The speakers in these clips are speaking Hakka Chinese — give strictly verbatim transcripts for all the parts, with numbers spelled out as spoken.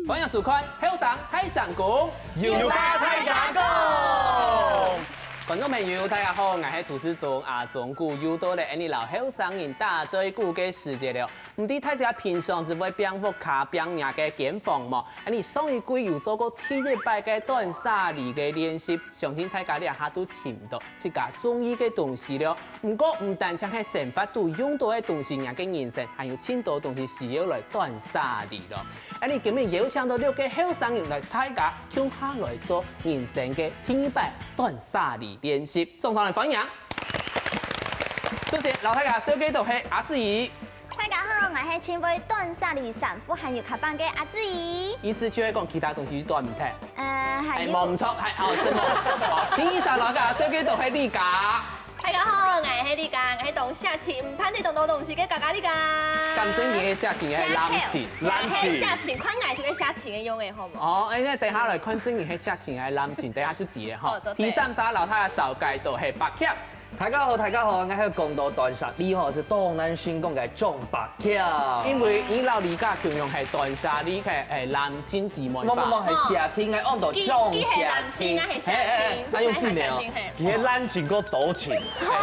歡迎收看《後生大聲公》，有話大家講。觀眾朋友，大家好，𠊎係主持人阿忠牯，又到了𠊎俚摎後生人打嘴鼓个時節了。毋知大家平常時會拚屋下拚若个間房無？𠊎俚上一季有做過第一擺个斷捨離个練習，相信大家這下都尋到自家中意个東西了。毋過，毋單淨係生活肚用到个東西，若个人生還有盡多東西需要來斷捨離咯。𠊎俚今晡邀請到六個後生人來，大家共下來做人生个第一擺斷捨離練習。掌聲來歡迎！首先，摎大家紹介到係阿志怡。大家好，𠊎係盡會斷捨離衫褲還有卡邦个阿志怡。意思就係講其他東西斷毋忒。呃，還有，哎，無毋著，還，哦，真無。好，第二儕摎大家紹介到係麗佳。大家好，𠊎係麗佳，𠊎係當惜情，毋盼得當多東西个佳佳麗佳。敢真个係惜情還係濫情？濫情。係惜情，看𠊎就係惜情个樣仔，好無？哦，哎，該等下來看真个係惜情還係濫情，等下就知了吼。好，做得。第三儕摎大家紹介到係柏強。大家好，大家好，𠊎係講到斷捨離吼，係當難成功个張柏強。因為你摎麗佳共樣係斷捨離个，哎，濫情姊妹花。無，無，無，係惜情，𠊎安到張惜情。佢，佢係濫情，𠊎係惜情。哎，哎，哎，那用負面哦。𠊎係惜情，係。佢係濫情過多情。哎，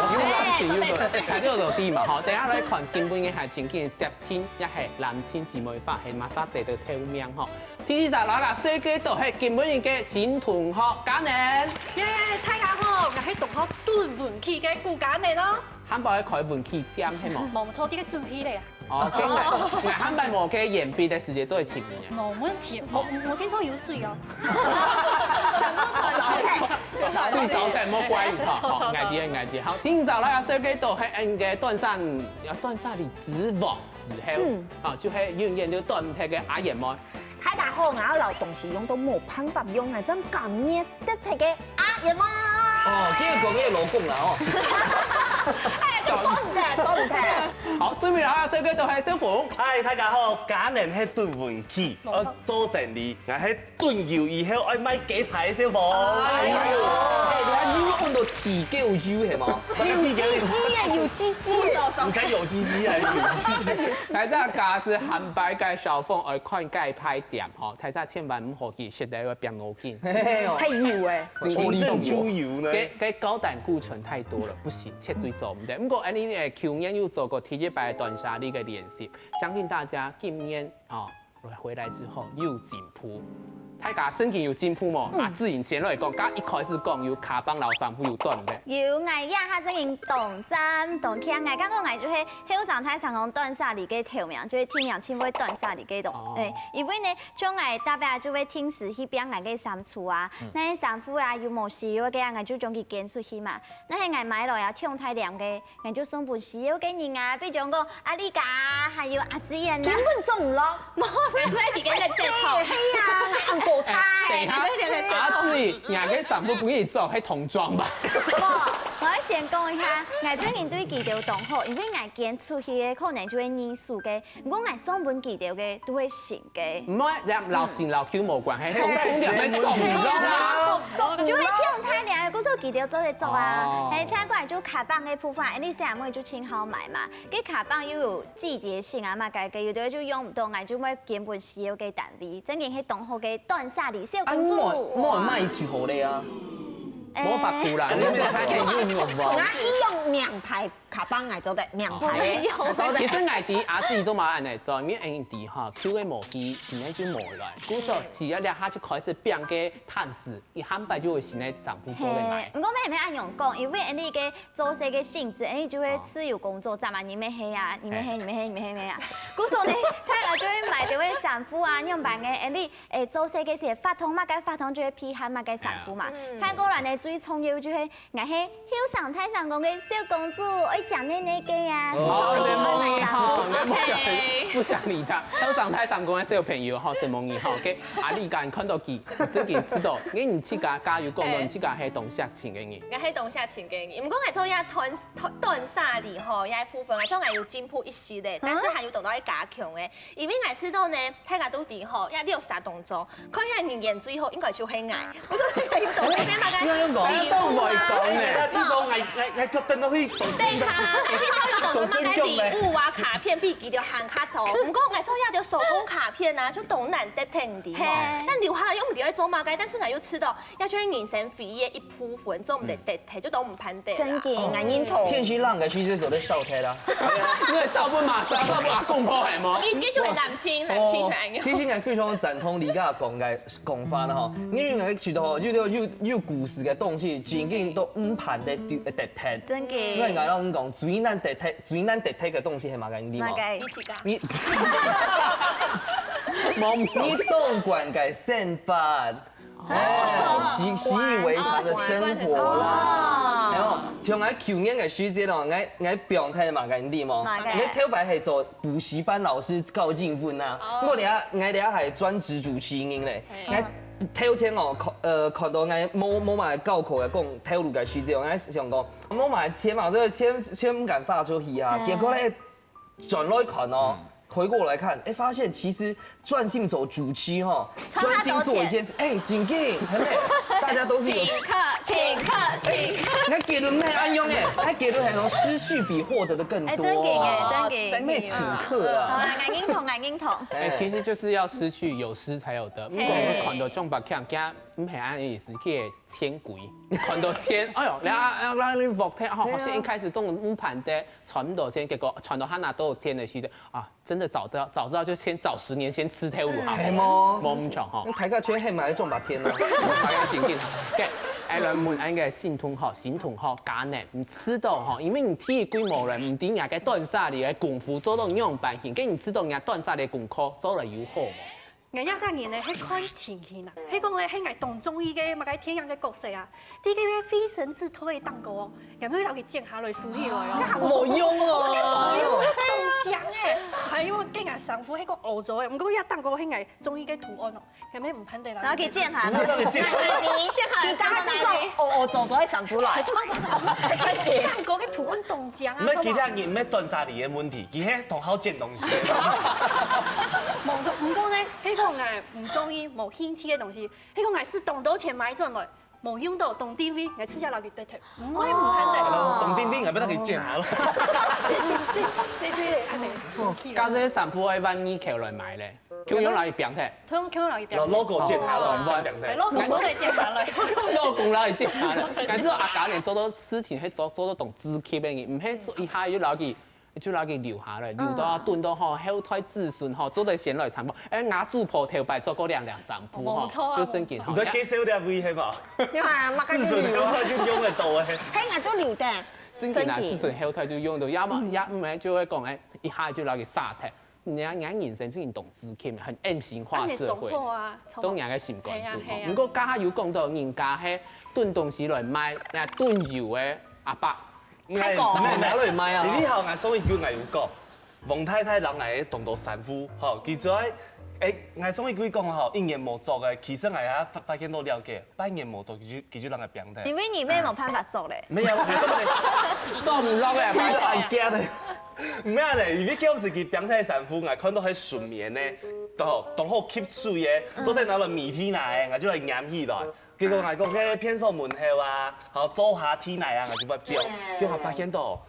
有濫情，有多，哎，大家有落地嘛，吼。等下來看今晡日係真正惜情，也係濫情姊妹花，係麼儕得到頭名吼。 第二儕摎大家紹介到係今晡日个新同學，嘉寧。耶，大家好，𠊎係同學燉運氣个古嘉寧哦。漢堡愛開運氣店係無？無毋著，這個準備咧。哦，該𠊎，𠊎漢堡無該鉛筆个時節做得請你啊。無問題，無，無聽說有水哦。全部轉去。水早點莫怪你哈。著，著，著。好，𠊎知，𠊎知。好，第二儕摎大家紹介到係𠊎俚个斷捨，要斷捨離之王之后，嗯。好，就係永遠都斷毋忒个阿燕妹。 大家好，𠊎摎東西用到無辦法用，𠊎正甘願得忒个阿燕妹。哦，這個講你个老公啦哦。哎，這講毋得，講毋得。好，最尾摎大家紹介到係小鳳。嗨，大家好，嘉寧係燉運氣，無錯。呃，做生理，𠊎係燉油以後愛賣雞排个小鳳。哎喲，哎，你看油用到地溝油係無？有雞雞耶，有雞雞耶。毋使有雞雞啊，有雞雞。來，這個是漢堡个小鳳愛看雞排店吼。 大家千萬毋好去食，會變腦筋。嘿嘿哦。太油欸。真的，行政豬油呢？該，該高膽固醇太多了，不行，絕對做毋得。毋過，恁呢，誒，舊年有做過第一擺斷捨離个練習，相信大家今年，哦，回來之後有進步。大家真正有進步無？嗯。啊，志穎先來講，剛一開始講有卡邦摎衫褲有斷个。有，𠊎這下正經當讚當慶，𠊎感覺𠊎就係後生大聲公斷捨離个頭名，就係第一名盡會斷捨離个東。哦。對，因為呢， 像𠊎逐擺就會定時去拚𠊎个衫櫥啊，嗯。該衫褲啊，有無需要个啊，𠊎就將佢捐出去嘛。該係𠊎買來啊，忒大量个，𠊎就送分需要个人啊，比如講阿麗佳啊，還有阿思燕啊。根本做毋落。無，拿出來直接垃圾桶。係啊，恁高大。等一下，對，對，對，對。阿志，你个衫褲分你做，係童裝吧？無，𠊎愛先講一下，𠊎真經對佢兜當好，因為𠊎捐出去个可能就係二手个， 毋過𠊎送分佢兜个都係新个。毋好，這摎新摎舊無關係，係，重點係重量啊。就係忒大量，故所佢兜做得做啊。哦。係，再過來就卡邦个部分，恁呢細阿妹就盡好買嘛。該卡邦又有季節性啊，麼个个，有个就用毋到，𠊎就會捐分需要个單位，真經係當好个斷捨離小公主。啊，你無，無買一支好咧啊。欸。無法度啦，你無差點用用無？𠊎一用名牌 卡邦𠊎做得，名牌个。哦。𠊎做得。其實𠊎知阿志做麼恁呢做，因為𠊎知哈，舊个無去，新个就無來。故所，嗯。係啊，這下就開始拚个攤子，一下擺就有新个衫褲做得賣。嘿，毋過乜毋係恁樣講，因為𠊎俚个做事个性質，𠊎俚就會自由工作，哦。昨暗日乜係啊，日乜係，日乜係，日乜係，日乜係啊。故所呢，大家就會買兜个衫褲啊，樣般个，𠊎俚，誒，做事个時節，發通麼个發通就會配合麼个衫褲嘛。哎呀。嗯。看過來呢，最重要就係 𠊎係後生大聲公个小公主，愛講奶奶个啊。哦，承蒙你吼，𠊎毋想，OK。毋想理他。後生大聲公个小朋友吼，承蒙你吼，OK。啊，你敢看到佢，自己知道，你自家加油講到，嘿。你自家係當惜情个人。𠊎係當惜情个人，毋過𠊎做這斷，斷，斷捨離吼，這部分，𠊎做𠊎有進步一息咧，但是還有當多愛加強个。 因為𠊎試著呢，大家都知吼，這六儕當中，看起來人緣最好應該就係𠊎。故所𠊎就做得變麼个？你用講，比都毋會講呢。你講𠊎，𠊎，𠊎決定要去讀書。對啊，你去交友抖有麼个禮物啊、卡片比佢兜還較多。毋過𠊎做這兜手工卡片啊，就當難得聽你哦。但留下來又毋知愛做麼个，但是𠊎又知道，這就係人生回憶个一部分，做毋得得忒，就當毋盼得啦。真个，𠊎認同。天時冷个時節做得少忒啦。因為少不嘛，少不阿公婆係無？你你就係冷清，冷清就恁樣。其實𠊎非常贊同你剛剛講个講法啦吼，因為𠊎覺得吼，有有有故事个東西，正經都毋盼得丟得忒。真个。因為𠊎摎你講，最難得忒，最難得忒个東西係麼个，你知無？麼个？你自家。你，你當慣个生活。哦，習習以為常个生活啦。哦。然後，像𠊎舊年个時節咯，𠊎𠊎放忒麼个，你知無？麼个？𠊎頭擺係做補習班老師教英文啊，哦。𠊎這𠊎這係專職主持人咧，嘿。𠊎頭前哦，看呃看到𠊎無無麼个教課个講頭路个時節，𠊎想講無麼个錢嘛，所以錢錢毋敢花出去啊。嗯。結果咧， 轉來看哦，回過來看，哎，發現其實專心做主持吼，專心做一件事，哎，正經，很累，大家都是有。請客，請客，請客。那結論沒安用哎，那結論還說失去比獲得的更多啊。哎，真的耶，真的。沒請客啊。好啦，𠊎認同，𠊎認同。哎，其實就是要失去，有失才有得。不過我們看到鍾伯強，佢毋係恁意思，佢錢貴，看到錢，哎喲，然後然後你服帖，吼，好像一開始都毋盼得， 賺毋到錢，結果賺到還拿到錢个時節，啊，真的早知道，早知道就先早十年先辭頭路好。係無？無毋著吼。大家全係買中把錢咯。大家緊緊。OK，哎，來問恁个新同學，新同學，家人，你知道吼，因為你第一季無人，毋知人家个斷捨離个功夫做到仰般形，該你知道人家斷捨離功課做了有好無？ 𠊎這隻人呢，係看情形啊，係講呢，係𠊎當中意个麼个電影个角色啊，在該个飛升之後个當中哦，𠊎會摎佢剪下來收起來哦。無用哦。無用，當靚欸！還有該𠊎衫褲係講歐洲个，毋過這當中係𠊎中意个圖案哦，𠊎會毋盼得啦。然後佢剪下來。你剪下來，你剪下來，你等下就做歐歐洲洲个衫褲來。當中个圖案當靚啊，毋係其他人，毋係斷捨離个問題，佢係當好剪東西。無錯，毋過呢， 係講𠊎毋中意、無興趣个東西，係講𠊎使當多錢買轉來，無用到，當浪費，𠊎直接摎佢丟忒，毋會毋盼得。當浪費，𠊎愛摎佢剪下來。謝謝，謝謝，恁樣，生氣了。假使衫褲愛萬二箍來買咧，就用來放忒。通常摎佢丟忒。然後logo剪下來，放忒。哎，logo都得剪下來。logo摎佢剪下來，但是阿家人做到事情，係做做到當自己个人，毋係做一下就摎佢 就摎佢留下來，留到啊，等到吼後代子孫吼，做得先來參訪。哎，吾祖婆頭擺做過兩領衫褲吼，無錯啊，就正經吼。你在介紹這位係無？你看，麼个子孫後代就用得到欸。嘿，𠊎就留等。正經啊，正經。子孫後代就用到，要麼，要麼就會講，哎，一下就摎佢捨忒。人家，人家人生正經當自己，很M型化社會，恁樣當好啊，當然个心肝肚吼。係啊，係啊。毋過剛剛有講到人家係囤東西來賣，那囤油个阿伯， 太高。毋係，毋係，毋係，毋係。你好，𠊎上一句𠊎有講，王太太摎𠊎當多衫褲，吼，佢就愛，哎，𠊎上一句講吼，一年無著个，其實𠊎也發發現到了解，半年無著，佢就佢就摎𠊎放忒。因為你也無辦法著咧。沒有，沒有，做毋落个，買到恁驚个。毋係咧，因為叫自己放忒衫褲，𠊎看到係順面呢，當當好吸水个，做得拿來米體拿个，𠊎就來拈起來。結果𠊎講，該便所門口啊，好做下體泥啊，𠊎就會放，結果發現到。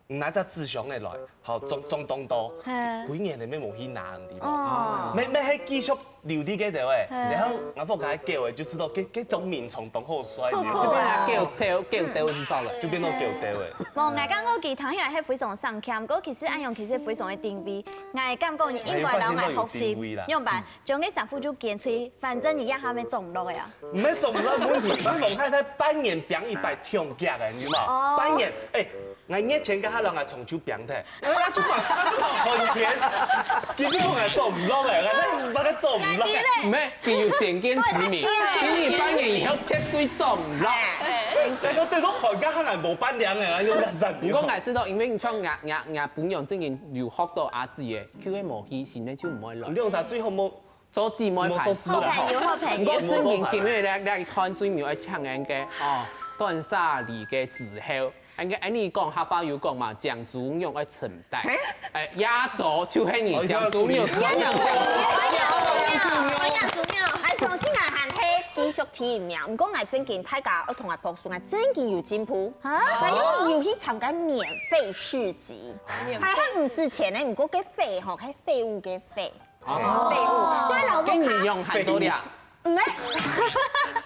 拿隻紙箱仔來，好，裝裝當多，嘿。幾年都無去拿，你知無？哦。乜乜係繼續留在該兜欸，嘿。然後𠊎屋下个狗欸，就知道該該種眠蟲當好睡，酷酷啊。就變成狗竇，狗竇就出來。就變到狗竇欸。無，𠊎感覺佢聽起來係非常省儉，毋過其實恁樣其實非常个定位。𠊎感覺你應該摎𠊎學習，哎，發現到有定位啦。樣般，將該衫褲就捐出去，反正你也還沒種落个啊。 毋係種落問題，你王太太半年放一擺忒遽个，你知無？哦。半年，哎，𠊎熱天該下摎𠊎長袖放忒，哎，就嘛，就嘛寒天，佢就講𠊎做毋落欸，𠊎那該做毋落欸。毋係，佢有先見之明，今年半年以後絕對做毋落。哎，該个對到寒該下𠊎無半領欸，用得散。毋過𠊎知道，因為你像𠊎𠊎𠊎餔娘正經有學到阿姊个，佢个無去，現在就毋會來。你兩儕最好無 做姊妹盤。無所事啦。好朋友，好朋友。毋過正經今日咧，你看最尾愛請人个，哦，斷捨離个之後，人个，哎，你講客話有講嘛，講豬肉愛承擔。嘿？哎，壓軸就係你講豬肉，哦，講豬肉。哎，相信𠊎還係繼續第一名，毋過𠊎正經，大家愛同𠊎拍手，𠊎正經有進步。啊？𠊎又有去參加免費市集，免費市集。還還毋使錢呢，毋過該費吼，該廢物个廢，哦。廢物，就係老公卡。跟你用很多量。毋係，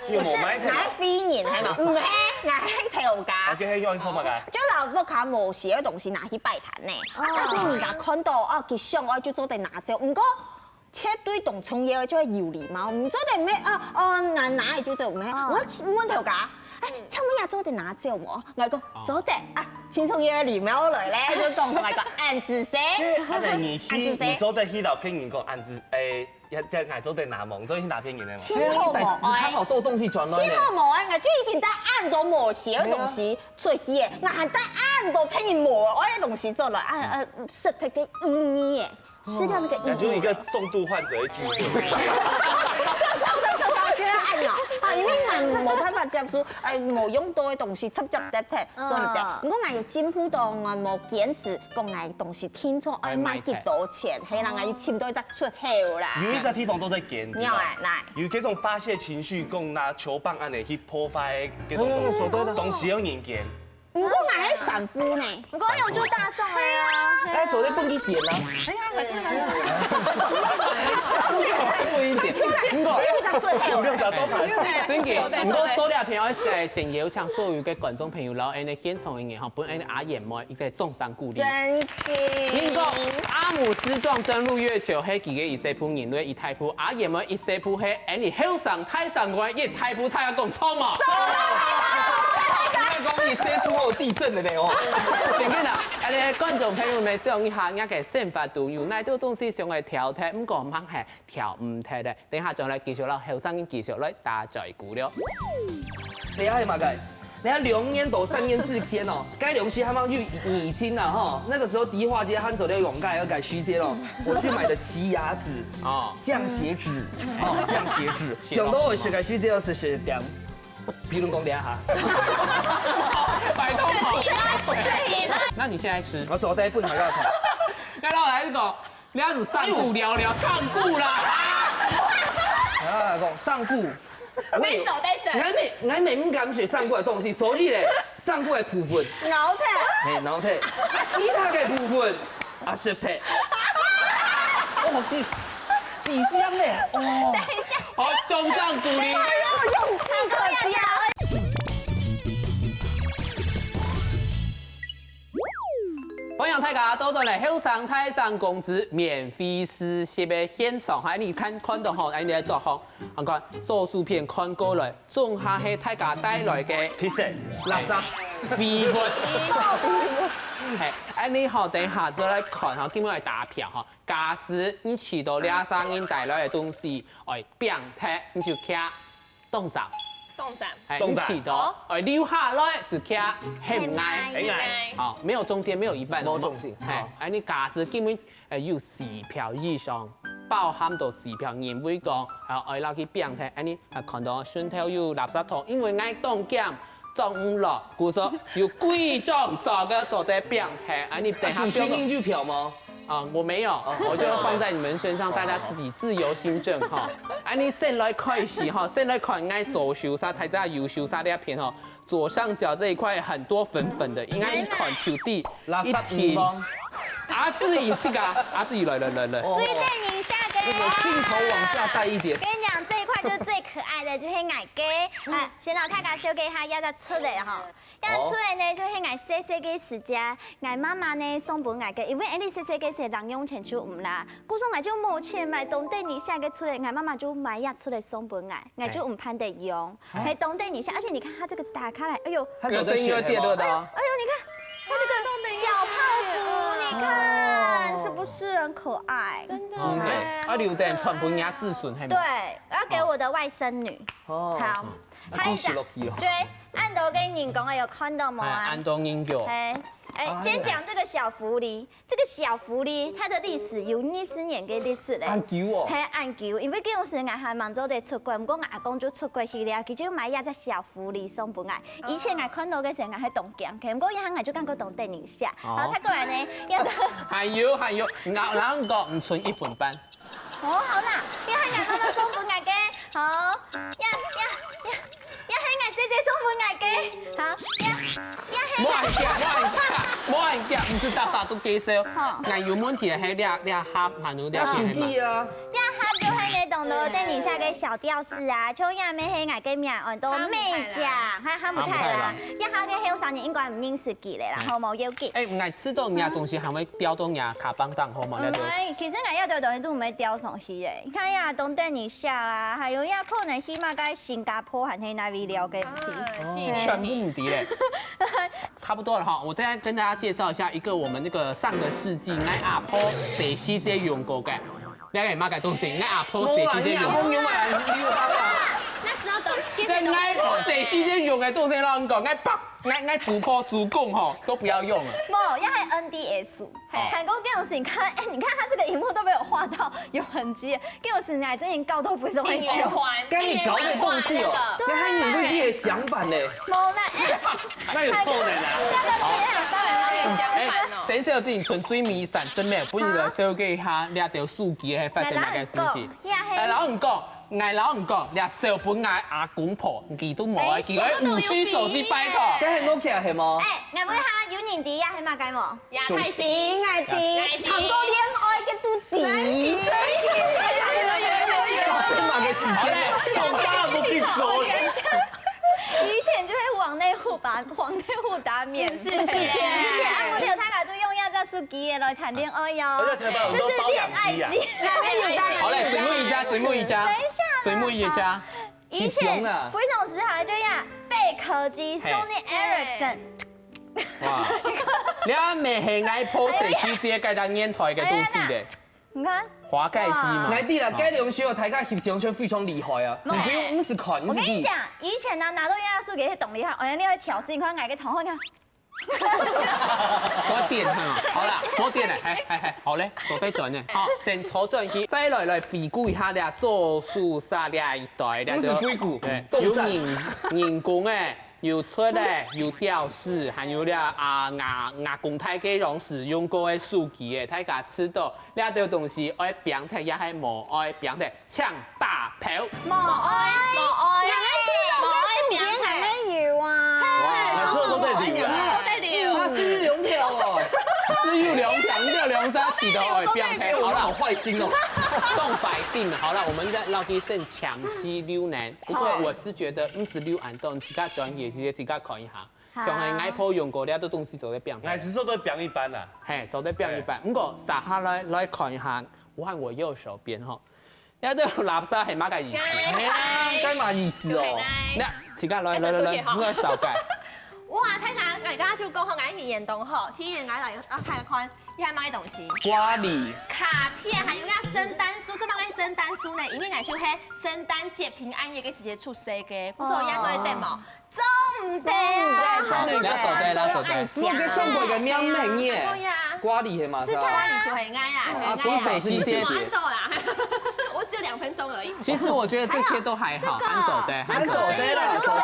有無買忒？𠊎係廢人，係無？毋係，𠊎係頭家。OK，係用做麼个？就老公卡無寫个東西拿去擺攤呢，啊，但是人家看到哦，佢想愛就做得拿走，毋過 絕對當重要个就係有禮貌，毋做得毋係啊，哦，拿拿个就走，毋係，哦。𠊎愛問頭家，哎，請問這做得拿走無？𠊎講做得啊，盡重要个禮貌來咧，就講同𠊎講恁仔細，恁仔細，恁仔細，你做得去摎別人講恁仔，哎，也也𠊎做得拿無，你做得去拿別人个無？盡好無愛，你看好多東西轉來呢。盡好無愛，𠊎就已經帶恁多無寫个東西出去，𠊎還帶恁多別人無愛个東西轉來，啊啊，失去个意義耶。 失掉那個意義。感覺一個重度患者的聚會。就就就就就覺得哎呀，啊，因為𠊎無辦法接受，哎，無用到个東西，直接跌忒，做毋得。毋過𠊎有進步到，𠊎無堅持講𠊎東西定著愛賣幾多錢，係啦，𠊎有尋到一隻出口啦。有一隻地方都在堅持。你要來，來。有這種發洩情緒，講拿球棒恁樣去破壞這種東西，哦，做得的。東西有人堅。 毋過𠊎係散步呢。毋過用就大送了呀。哎，做得分佢剪啊。哎呀，我天哪！分佢剪。毋過，六十多盤。真个，毋過多謝朋友，先先邀請所有个觀眾朋友，然後恁樣現場个人吼，分恁樣阿燕妹一個掌聲鼓勵。真个。英國阿姆斯壯登陸月球，係佢个一世步人類一大步，阿燕妹一世步係恁樣後生大聲个一大步，大家講著無？ 你愛講一世步後地震个呢哦。真个啦，哎，觀眾朋友們，想一下，若个生活肚有哪兜東西想愛丟忒，毋過吂係丟毋忒个。等下轉來繼續摎後生人繼續來打嘴鼓了。你還有麼个？人家兩年到三年之間哦，該東西還吂有疫情啊吼，那個時候迪化街還做得用，該要改時間哦，我去買的奇亞籽哦，降血脂哦，降血脂，想到我是該時間要是血糖。 比如講這下。拜託嘛。那你現在吃？我做得分大家看。那老來講，你要是上顧聊聊，上顧啦。啊，講上顧。我有，你做得食。𠊎乜，𠊎乜毋敢食上顧个東西，所以咧，上顧个部分，咬忒。嘿，咬忒。啊，其他个部分， 啊，食忒。哦，是，是這樣呢，哦。等一下。好，掌聲鼓勵。哎喲，勇氣可嘉。歡迎大家倒轉來後生大聲公子免費試食个現場，哈，你看，看到吼，哎，你來做吼，你看，左手片看過來， 總下係大家帶來个，垃圾，廢物。係，恁樣吼，等下再來看吼，今晡日打票吼。假使你試著這儕人帶來个東西，愛摒忒，你就擎當站。當站。係，你試著，愛留下來就擎很矮。很矮。好，沒有中間，沒有一半。無中間。係，恁樣假使今晡日，呃，有四票以上，包含到四票，認為講，啊，愛摎佢摒忒，恁樣 啊，看到脣頭有垃圾桶，因為𠊎當驚裝毋落，故所有幾張做个做得摒忒，恁樣等下啊，就先放到印就票嗎？啊，我沒有，我就放在你們身上，大家自己自由心證哈。恁樣先來開始哈，先來看𠊎左手儕，大家右手儕這片哈，左上角這一塊很多粉粉的，應該一看就知，垃圾一定。阿志穎這個，阿志穎來來來來。最頂一下个。那個鏡頭往下帶一點。跟你講，這一塊就是最可愛的，就係𠊎个。啊，先摎大家紹介一下，這隻出來哈。這出來呢，就係𠊎細細个時節，𠊎媽媽呢送分𠊎个，因為𠊎細細个時零用錢就毋啦，故所𠊎就無錢買當頂一下个出來，𠊎媽媽就買這出來送分𠊎，𠊎就毋盼得用。 還當頂一下，而且你看它這個打開來，哎喲，它走的線，有沒有？哎呦，哎呦，你看它這個小泡芙，你看是不是很可愛？真的。嗯，哎，啊，留等傳分人家子孫，係嗎？對，我要給我的外甥女。哦。好，嗯，還有一個，繼續落去咯。對，恁多个人講个有看到無啊？哎，恁多人講。哎，哎，先講這個小狐狸。 這個小狐狸，它的歷史有二十年个歷史咧。恁久哦。係，恁久，因為該時𠊎還吂做得出國，毋過𠊎阿公就出國去了，佢就買這隻小狐狸送分𠊎。以前𠊎看到个時候，𠊎還當驚，毋過這下𠊎就感覺當得人惜。哦。然後再過來呢，這隻還有，還有，𠊎，𠊎講，你存一分半。哦，好啦，這下𠊎媽媽送分𠊎个，好，呀，呀。這送分𠊎个，好，呀，呀係。莫恁遽，莫恁遽，莫恁遽，毋使大家都介紹。好。𠊎有問題係這這盒，還有這要手機啊。呀，佢就係該當多等一下个小吊飾啊，像也乜係𠊎个名，安到美甲，還哈姆太郎。呀，佢个後生人應該毋認識佢咧啦，好無要緊。哎，𠊎知道你个東西還會掉到你个卡邦當，好嗎？那就。哎，其實𠊎有兜東西都毋會掉上去咧，你看呀，當等一下啊，還有呀，可能起碼在新加坡還係哪位了个東西。呃，紀念全部品。毋知咧。差不多了哈，我再跟大家介绍一下一个我们那个上个世纪，𠊎阿婆細時節用过个，那个麼个东西，𠊎阿婆細時節用。用啊，你用啊。那時候都，其在實都𠊎阿婆細時節用个东西，老人讲，𠊎爸，𠊎𠊎祖婆祖公吼都不要用了。無，也係N D S。韓國電視，你看，哎，你看它這個螢幕都被我畫到有痕跡，電視你還真搞到不是很久。應援團，該你搞的東西哦，應援團那個那還有未必的想法呢。無啦，哎，那有透的啦。那個有點相反哦。先生，有自己存最尾一扇，真没有，不如來紹介一下這條手機係發生麼个事情。呀嘿哎，老人講，哎，老人講，這手本𠊎阿公婆，佢都無愛，佢愛五G手機拜託。該係Nokia係無？哎，你問下有人知呀，係麼个無？亞太手機愛的，談到戀愛个都知。發生麼个事情？好嘞，講大不必做。以前就會往內互打，往內互打免費。是是是以前阿姆聊他倈都用這隻手機來談戀愛喲。而且台灣有很多包養雞啊。這是戀愛機。好嘞，最尾一家，最尾一家，等一下啦最尾一家。以前非常時候就呀，貝殼機嘿，Sony Ericsson。哇，你還沒係𠊎婆細時節該隻年代个東西的，你看，滑蓋機嘛。來，對了，該兩首大家翕相就非常厲害啊！你不用，不是看，你是你。我跟你講，以前呢拿到這隻手機係當厲害，我你會挑事，你看𠊎个同學，你看。多點哈，好啦，多點了，還還還，好嘞，坐低轉呢，好，先坐轉去，再來來回顧一下這做手機這一代，不是回顧對，動戰有人人工誒，有出誒，有吊飾，還有了啊，牙牙公太个用使用過个手機誒，大家知道這兜東西愛變忒也係無愛變忒，請打票。無愛，無愛，無愛，無愛，還有啊。哇，說都在理啦。都在流。啊，是有兩條哦。是有兩條，你有兩條起頭愛變忒，哎，我好了好。壞心哦。講白點，好了，我們再落去先強勢溜呢。不過我是覺得，毋使溜恁多，自家轉去，其實自家看一下。像係外婆用過，這兜東西做得變忒。哎，是說都變一般啦。嘿，做得變一般。不過，接下來來看一下，我看我右手邊吼，這兜垃圾係麼个意思？哎呀，該麼意思哦？那自家來來來來，我紹介。哇，大家，大家就講好，𠊎去遠東吼，天然𠊎來啊，看看，你還買東西？瓜梨。卡片，還有那聖誕樹，這麼个聖誕樹呢？因為𠊎就係聖誕節平安夜个時節出世个，故所也做得得無？做毋得啊！你要走對，你要走對。我跟上過个面面耶。對呀，瓜梨係嘛？是吧？瓜梨就很愛啊，啊，很愛啊。通常是你自己什麼安豆啦？我只有兩分鐘而已。其實我覺得這些都還好，還走對，還走對。走對了，走對。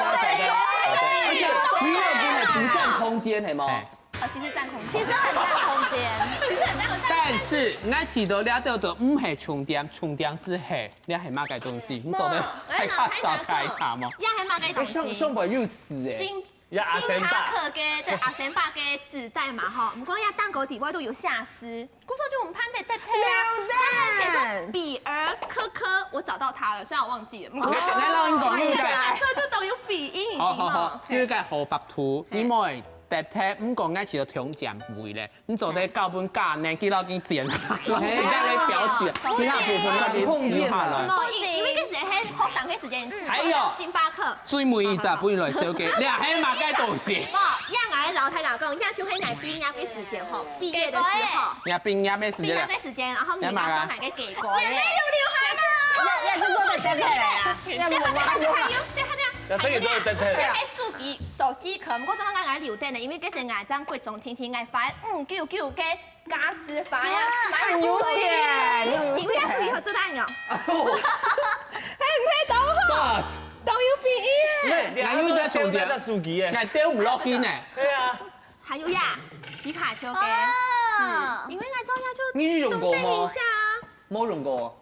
而且主要不是不佔空間，係嗎？哎哦，其實佔空間，其實很佔空間。其實很佔空間。但是，𠊎試著這兜都毋係重點，重點是係，這係麼个東西？你做得大家紹介一下嗎？也係麼个東西？哎，上上擺有事哎。星呀，阿星森巴巴克个，對，阿森巴个紙袋嘛吼。毋過呀，蛋糕底背都有寫詩，故所就毋盼得得忒啊。他還寫說比爾科科，我找到他了，雖然我忘記了。來，來，讓你講，你講。這就等於比音，好好好，有沒有有一個好法度，你莫得忒，毋過𠊎試著重點位咧。 你做得教分家人幾老斤錢，然後自家來表示，其他部分是空間啊。無，因因為該時係學生个時間，還有星巴克。最尾一隻分你來紹介，你還買該東西。無，也𠊎老太太講，也就係𠊎畢業个時間吼，畢業个時候，你畢業个時間畢業个時間，然後人家送𠊎个雞哥咧。也是做得分佢來啊。對，還有，對，還有，那這個都是等等。對，還手機手機殼，毋過正好𠊎留等呢，因為該時𠊎正國中定定，𠊎花五九九个 加十塊啊，買很有錢，很有錢。應該是以後做大人。哎呦，都有比喻。還有一隻重點那手機耶。，𠊎兜毋落去呢。對啊，還有呀，皮卡丘个哦紙，因為𠊎做下就你有用過嗎動動一下啊。沒用過。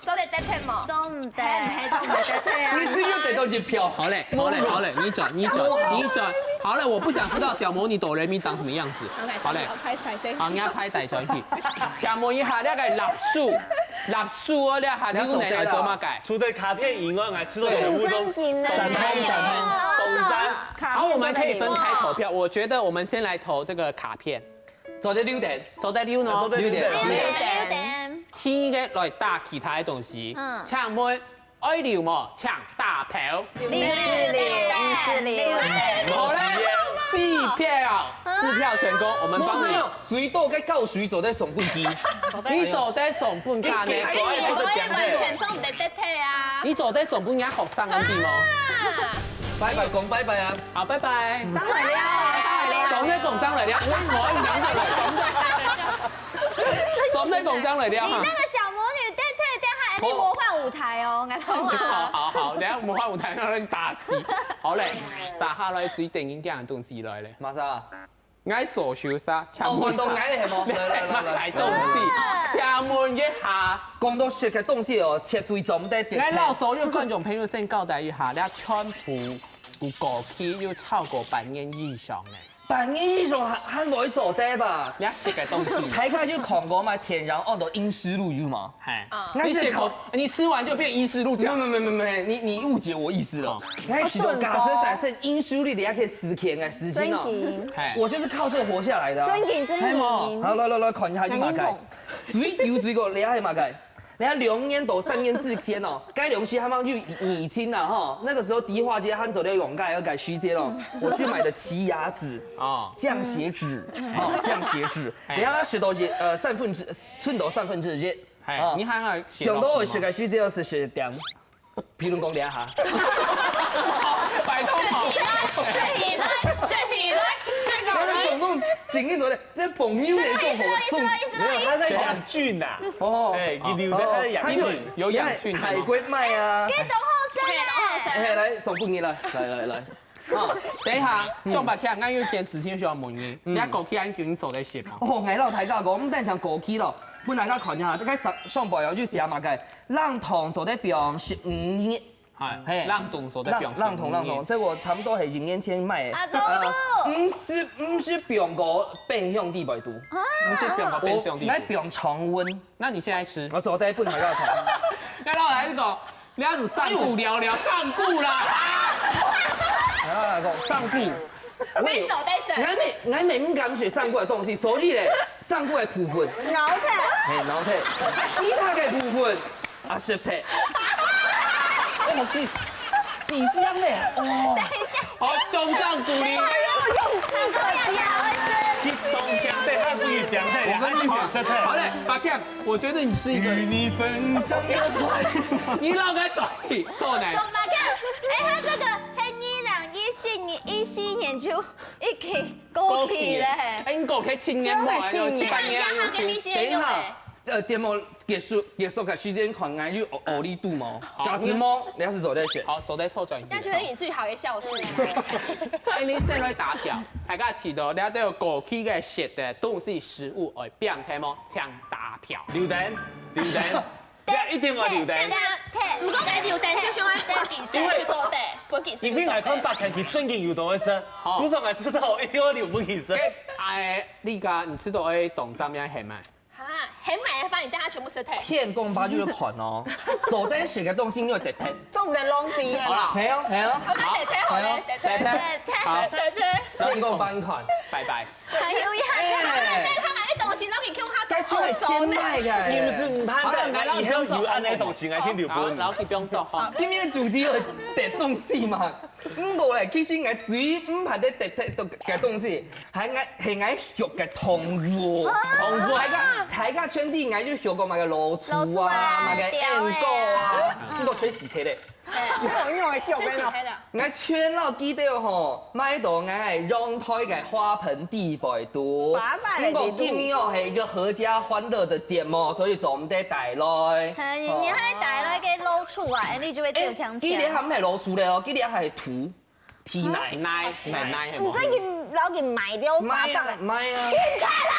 做得得忒無？做毋得。係，係，做毋得得忒啊。你是不是得到一票？好嘞，好嘞，好嘞，你轉，你轉，你轉。好了，我不想知道小魔女哆来咪长什么样子。好嘞。好，开始，开始。好，你要拍台转去。请问一下，那个蜡烛，蜡烛哦，那下你有能来做嘛个？除了卡片以外，我还吃到全部都。正经的。赞同，赞同。懂赞。好，我们可以分开投票。我觉得我们先来投这个卡片。做得留等。做得留呢？做得留等。留等。第一个来打其他的东西。嗯。请问 爱留无？请打票。六四六，六四六。好嘞，四票，四票成功，我们帮你。最多个教水做得送分佢。你做得送分佢呢？你个个完全做毋得得忒啊！你做得送分人家学生个地方。拜拜，讲拜拜啊！好，拜拜。张来了，张来了。总在讲张来了，我我讲张来，总在，总在讲张来了哈。你那个小魔女得忒等下，你魔幻舞台哦，我讲啊。好好好，等下魔幻舞台让人打死。好嘞，接下来最得人驚个东西来嘞。马上。 爱做手势，请问。哦，看到𠊎了，系无？来，来，来，来。买东西，请问一下。讲到食个东西哦，绝对做毋得点。来，老所有观众朋友先交代一下，你全部有过期，有超过半年以上呢。半年以上还，还会做得吧？你食个东西。大家就看过嘛，天然哦，都阴湿路有嘛。 嘿，啊。你写口，你吃完就变医师路讲。没没没没没，你你误解我意思了。哦。那许多假设反正英雄力的，还可以死天啊，死心哦。真的。嘿。我就是靠这个活下来的啊。真的真的。嘿嘛，好，来来来，看一下就马盖。最丢最个厉害马盖。人家两年到三年之间哦，该东西他们就以前呐哈，那个时候迪化街他走的永盖要改西街了，我去买的奇亚籽哦，降血脂哦，降血脂。哎。人家学到一呃三分之寸到三分之一， 嘿，啊，你还要写到什么？想到我学个时节是学点，譬如讲两下。拜托。学起来，学起来，学起来。那总共紧紧走的，那朋友呢，做什么？没有，他在养菌呐。哦，哎，你留的他在养菌。哦，有养菌的吗？海龟卖啊。给董后生哎。哎，来，送给你了，来来来。 啊，等一下，嗯。上白天，俺有一件事情想要问你，嗯。你看过期恁久，你做得食吗？哦，𠊎老大家讲，毋單淨过期咯，分大家看一下，這个上，上白要去寫麼个，冷凍做得放十五日。哎，嘿。冷凍做得放十五日。冷，冷凍，冷凍，這我差不多係一年前買的。啊，做得。呃，毋係，毋係放過冰箱底背肚。啊。毋係放過冰箱底背肚。哦，來放常溫。 那你現在吃？我做得分大家看。該老來講，你要煮上古聊聊上古啦。然後來講上古，我有，你做得食。俺沒，俺沒，毋敢食上古的東西，所以咧，上古的部分，咬忒。嘿，咬忒。其他的部分，啊，食忒。我去，底香咧，哦。等一下。好，掌聲鼓勵。哎呦，勇氣可嘉。去東京，被他不予點的，我跟你講，他就想食忒。好嘞，阿Ken， 我觉得你是一个与你分享的快乐。你老该转去，做呢？做么个？哎，他这个是二零一四年，一四年就已经过期了嘿。哎，你过期七年嘛，过期七年。七八年啊。等一下，呃，节目结束，结束个时间看，俺就哦，哦，你度毛。好，假使毛，你要是走在选。好，走在错转一点。这样就是你最好的孝顺。哎，你先来打票，大家知道，你要对过期个食的东西食物爱变开吗？请打票。留等，留等。 对，一定要留等。对，对，对。毋过个留等就想要分技师去做对，分技师去做对。因为来看八天，佢正经有多会食。好。不是我知道，一定要留分技师。哎，你讲你吃到哎，懂怎样很慢？哈，很慢的话，你等下全部吃忒。天公伯就要看哦，做得食个东西你要得忒。做毋得浪费。好啦。系哦，系哦。我讲得忒好嘞，好，得忒，得忒。得忒。好，得忒。天公伯你看，拜拜。 还有呀，哎。看来东西都给Q他。该做得千買个。你毋係毋盼个，好啦，來啦，以後有恁樣个東西，𠊎去留分。好，然後去不用做，好。今日主題有擲東西嘛？毋過咧，其實𠊎最毋盼得擲个東西，係𠊎，係𠊎畜个動物。動物。大家，大家圈底𠊎就畜過麼个老鼠啊，老鼠啊，麼个鸚鵡啊，鳥仔啊。毋過吹死忒咧。 哎，你有用个笑个咯。𠊎全老記得吼，買到𠊎个陽台个花盆底背肚。花盆个底肚。毋過今日哦，係一個合家歡樂的節目，所以做毋得帶來。哎，你，你還帶來个老鼠啊，哎，你就會丟槍槍。哎，佢這還毋係老鼠咧哦，佢這還係土，地泥。泥，泥，泥，泥，毋係佢摎佢埋掉，賣啊，賣啊。警察啦！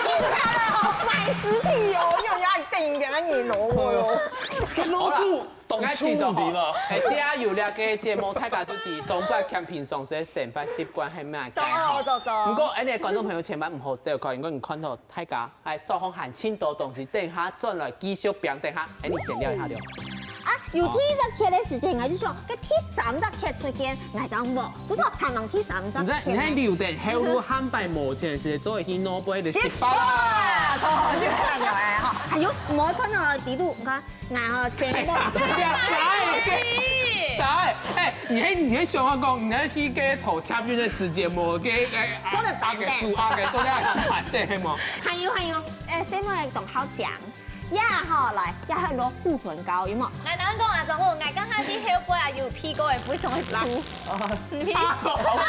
警察啦！賣屍體哦！你有要定个，你老哦。哎喲，該老鼠 當聰明啊！哎，只要有這個節目，大家都知中國人平常時个生活習慣係麼个吼。懂，懂，懂。毋過，恁樣觀眾朋友千萬毋好走開，因為你看到大家還做好還盡多東西，等下轉來繼續變，等下，哎，你先尞一下尞。啊，有第一隻劇个時間，𠊎就想，該第三隻劇出現，𠊎正無。不是，還望第三隻劇呢。毋使，你還留等後路，下擺無錢時，做一去腦背个十八。十八，超好笑个哎哈！還有，無看到底肚，你看。 然後前一個，哎，哎，哎，你還，你還想要講，你還去該坐捷運个時間無？該，哎，啊，做得反的。啊，該樹啊，該做得反的，係無？還有，還有，哎，細妹講好講，呀，吼，來，呀，還有護唇膏，有無？𠊎同你講啊，總務，𠊎剛剛在後背啊，有鼻過个，不會成為豬。哦。你鼻。啊，好可怕。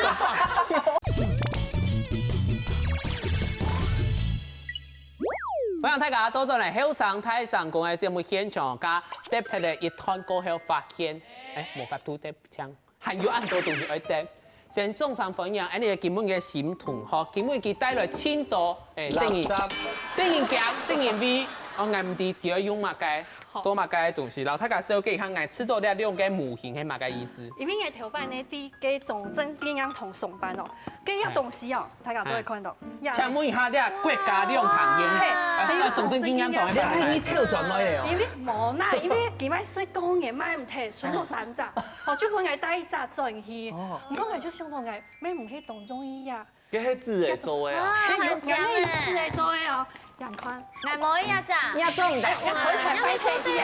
歡迎大家倒轉來後生大聲公个節目現場，佮特別个一段過後發現，哎，無法度得獎，還有恁多東西愛得。先掌聲歡迎，恁樣今晡日个新同學，今晡日佢帶來盡多，哎，垃圾。得人，得人驚，得人畏，哦，𠊎毋知佢愛用麼个，好。做麼个東西，摎大家紹介一下，𠊎試著這兩個模型係麼个意思。因為𠊎頭擺呢，在該中正紀念堂上班哦，該樣東西哦， 大家做得看到。哎。呀。請問一下，這國家兩廳院，嘿，啊，這中正紀念堂个，你還你跳轉來个哦。因為無啦，因為佢賣十公元賣毋忒，賰到三隻，哦，就分𠊎帶一隻轉去。哦。毋過𠊎就想到𠊎買毋起當中意啊。這係紙个做个啊。啊，嘿，有，還有紙个做个哦。 樣看。𠊎無一隻。你也做毋得。哎，要推開，要推開。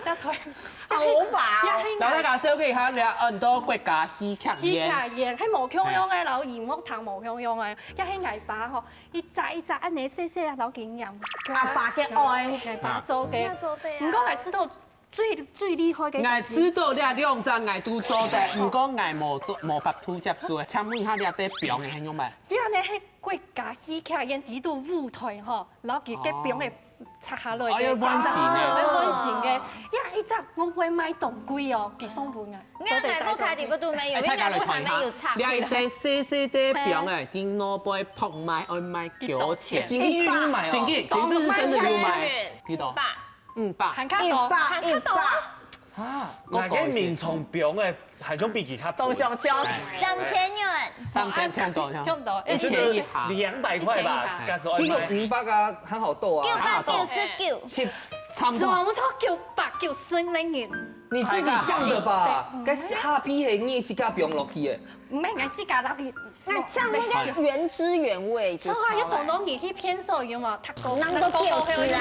要推。好吧。也係𠊎。摎大家紹介一下，這恁多國家戲劇院。戲劇院，係無共樣个，摎螢幕堂無共樣个，也係𠊎爸吼，一隻一隻恁樣細細摎佢念。阿爸个愛。𠊎爸做个。啊。毋過𠊎試著 最，最厲害个東西。𠊎試著這兩隻𠊎都做得，毋過𠊎無做，無法度接受。請問一下，這塊放个係用麼个？這呢係國家戲劇院底肚舞台吼，然後佢个放个拆下來个。哦，要換新个。要換新个。呀，一隻𠊎會賣當貴哦，佢送分𠊎。應該買不開，底部都沒有，哎，大家來看一下，應該不開，沒有拆。這一塊細細个放个，頂腦背拍賣愛賣幾多錢？真个有賣哦。真个，真个係真个有賣。幾多？一百。 五百。還較多。一百，還較多。一百。啊，𠊎个眠床放个還像比佢較貴。當上交。哎。三千元。三千，聽到，聽到。一千以下。就是兩百塊吧，一千以下。假使愛買。這個五百啊，很好鬥啊。九百九十九。七，差不多。怎麼做九百九十零銀？你自己放的吧？對。該下批係你自家放落去个。 毋係，𠊎自家落去。那這樣應該原汁原味就好了。所以有當多人去便所有無？他講，人都噭死啊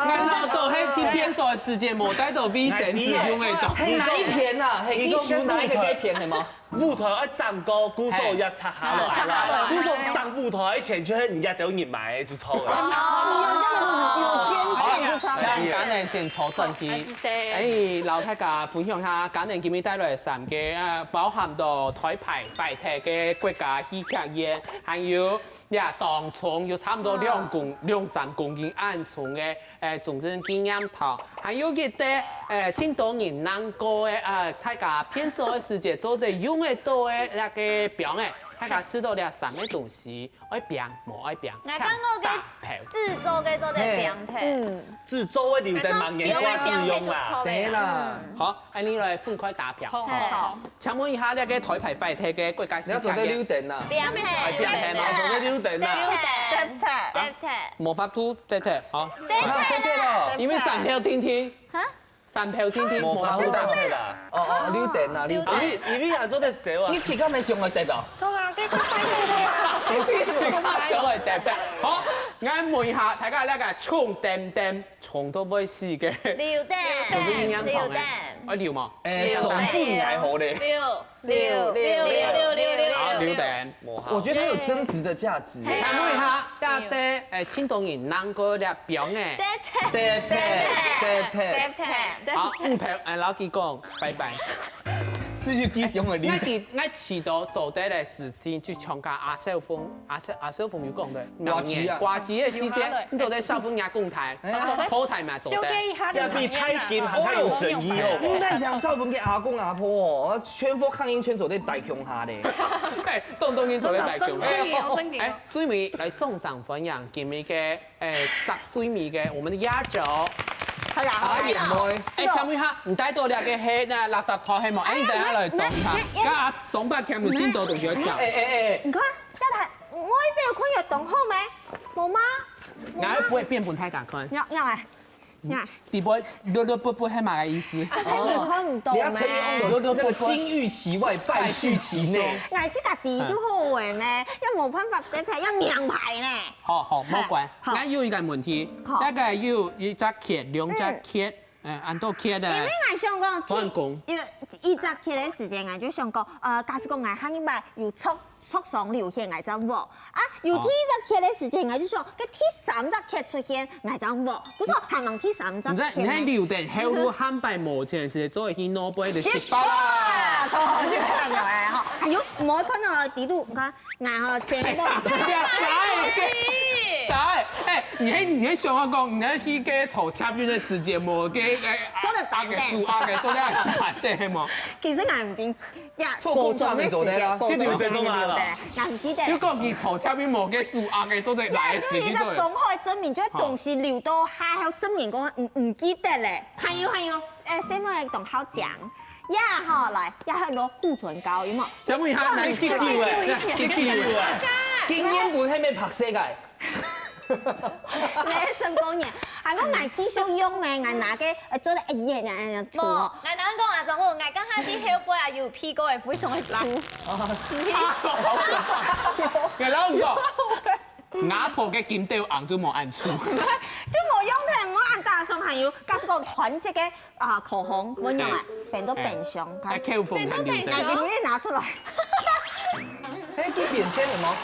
！𠊎老早係去便所个時節，無帶到衛生紙用个東西。係哪一片啊？係佢手拿一個該片係嗎？舞台愛整過，故所也拆下來啦。嘿。故所整舞台以前就係人家都人買就錯了。哦，有捐獻就超讚。好，請感恩先坐轉去。哎，摎大家分享下，感恩今日帶來三個啊，包含到台北 壞忒个國家戲劇院，還有呀，當重有差毋多兩公，兩三公斤恁重个，誒，中正紀念堂，還有一個，誒，盡多人難過个，啊，大家便所个時節做得用得到个那個枋仔，大家試著這三個東西，愛枋無愛枋，𠊎講過个請搭配。紙做个做得枋忒。嗯。紙做个留等明年掛紙用啦。對啦。好，恁樣來分開搭枋。好，好。請問一下，那個台北壞忒个國家戲劇院，你要做得留等啊。枋忒。哎，枋忒嘛，做得留等啊。對，對，對，對。無法度，對，對，好。對，對，對咯。因為三票定定。哈？三票定定，無法度搭配啦。哦，哦，留等啊，留等。因為，因為還做得燒啊。你自家沒想愛得啊？做啊，這個壞忒个啊。你自家想愛得啊？好。𠊎問一下大家，這个銃恬恬銃到會死个，榴彈，有个營養糖个，榴彈，啊，有無？哎，手不来好嘞。榴榴榴榴榴榴啊，榴榴，彈。我觉得它有增值的价值。請問一下，大家，哎，青島人能夠這表演？对对对对。对好，五票，哎，老弟講，拜拜。四十几雄的榴弹。𠊎記，𠊎記得做得个事情，就像个阿少峰，阿少，阿少峰有講个，瓜子啊瓜子个時節，你做得小朋友公台，哎呀淘汰嘛做得。小姐一下要比太金還較有誠意哦。毋單淨小朋友阿公阿婆哦，全部抗爭圈做得大共下咧。哎，東東人做得大共下。真的有真的有哎，最尾來掌聲歡迎今日个，哎，最尾个我們的壓軸。好啦，好啦，阿燕妹，哎，請問一下，你帶到這个係那垃圾袋係無？哎，你等下來裝一下，跟阿總把全部先都同學講。哎哎哎，你看，太太，我一邊有看有懂後沒？我嗎？然後不會變不太敢看。要要來，要來。底部綠綠不不係麼个意思？你看唔懂你要成語咩？用的那個金玉其外，敗絮其內。哎，這个底就好誒咩？要無辦法，對不對？要名牌呢。好好，莫管。好那有一個問題，好大概有一隻缺，兩隻缺，嗯，恁多缺的。因為𠊎想講，換工一一隻缺的時間，𠊎就想講，呃，假使講𠊎下一擺有著著上流行，𠊎就無。啊，有第一隻缺的時間，𠊎就想，該第三隻缺出現，𠊎就無。不是，還望第三隻你在你在缺呢。留等後路坦白無錢時，做一去諾貝的十八哇，啦。超好笑的哈！還有，無看到底肚，你看，然後前一步。哎，你還你還想要講，你還去該坐捷運的時間，無該哎，做得排隊啊，該樹啊，該做得排隊係無？其實𠊎毋知，呀，錯過高中的時間，做得啊高中的時間，你留這種啊對，𠊎毋記得。就講佢坐捷運無該樹啊，該做得來的時間做得。你這講好證明，就係東西留到下後十年過後，毋毋記得咧。還有還有，誒，什麼東好講？呀，好來，也還有護唇膏，有無？請問一下，哪裡去救哎？哪裡去救哎？今年毋係咩白色个？你成功呢？還講𠊎繼續用咩？𠊎拿个，呃，做得一頁啊，塗無，哦。𠊎同你講啊，總共𠊎剛下啲後背啊有屁股个，非常个粗。你老公，阿婆个金斗紅就無恁粗。就無用的，無恁打爽，還有，假使講團結个啊口紅，我用來變到冰箱，還看。扣分還留等。那你們也拿出來。哎，這變色了嗎？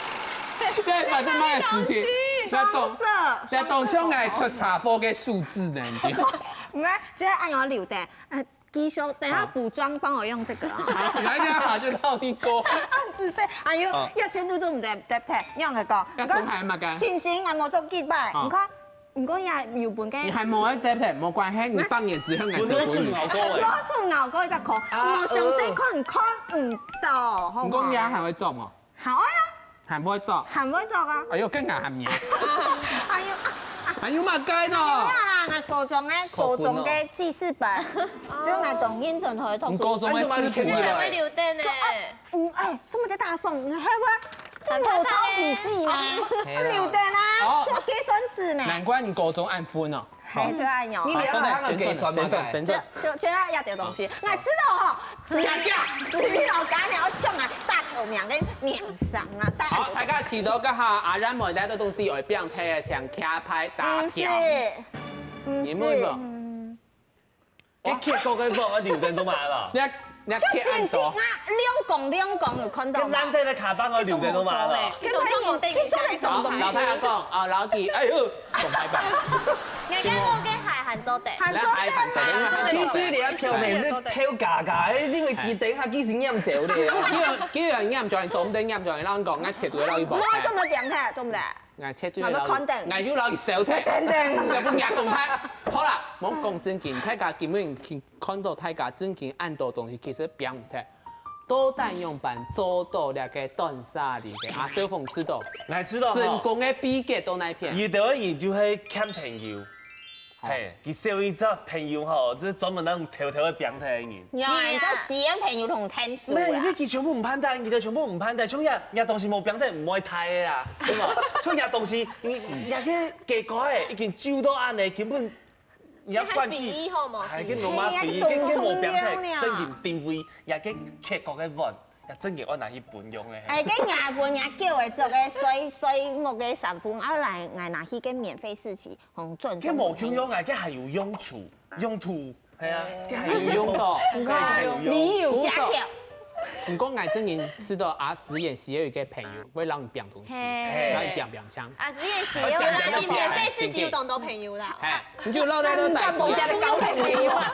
對，反正麼个事情，要懂，色。要懂像來出車禍个數字呢，你知道？毋係，就係恁樣留等。呃，繼續，等一下補妝幫我用這個啊。好，來這下就到底過。啊，仔細，哎喲，要全部都毋得得配，你用个講，要送還麼个？星星啊，無做幾擺，好你看，你講也有本个。你還無愛得配，無關係，你半年之後還是會。我都做咬膏哎。我做咬膏一隻口，啊我詳細看看毋到，好你講你還會做嗎？好啊，還會做？還會做啊。哎喲，更加還嚴。哎喲，還有麼个呢？啊，我高中个高中个記事本，就拿當認真去讀書。你高中的事情啊你怎麼還啊會會留等呢。嗯，哎，這麼个打爽，你還會，這麼有抄筆記嗎？嘿啦留等啊，哦做計算紙呢。難怪你高中恁分哦。還就恁樣。你了解他們計算嗎？先走，先走。就就要壓掉東西。我知道哈，紙壓掉紙筆老家你要衝啊，大頭名跟名上啊，大好，大家試著這下阿然妹帶个東西會變態，請徛牌打毋是掉。，毋你問是。無？這結果个บอกว่า留等做麼个啦？你要你要就貼恁多星星啊，。兩公兩公有看到嗎？這爛掉个卡棒啊，留等做麼个啦？你懂就無等一下，你懂好，老太太講啊，老弟，哎喲，講拜拜。你看我个鞋還做得。還做得來，還做得嗎？其實你要挑的是挑嘎嘎，因為佢等下幾時拈走咧。既然既然拈走，做毋得拈走，然後講，𠊎切斷了一包。我做麼个講起來，對不對？ 𠊎切斷了，𠊎有老弟收忒，等等小朋友動態。好啦，莫講正經，大家根本去看到大家正經恁多東西，其實變毋忒。到底樣般做到這个斷捨離个？啊，小鳳知道，來知道吼成功个秘訣到哪片？有兜人就係欠朋友，嘿，佢少一隻朋友吼，這專門那種偷偷个變態个人。有人做實驗朋友同天使咩？因為啊。佢全部毋盼待，佢兜全部毋盼待，像這這東西無變態，毋會大个啊，對無？像這東西，你你个結果誒，已經舊到恁呢，根本你要關係，你還回憶好無？還跟羅馬回憶，你跟跟無變還懂重要呢態，正經定位，也跟結果个穩。真个愛拿去分用个。哎，跟牙分牙叫个做个水水木个衫褲，啊来，𠊎拿去个免费市集，红转。佢無共樣啊，佢還有用處，用途，係啊，佢還有用到，佢還有用。你有家教。不過，不過𠊎真正知道啊，實驗室有一個朋友會讓你變東西，嘿。讓你變變槍。啊，實驗室有啦，你免費市集有當多朋友啦。哎，你就落在那代。你敢無家的交朋友啊？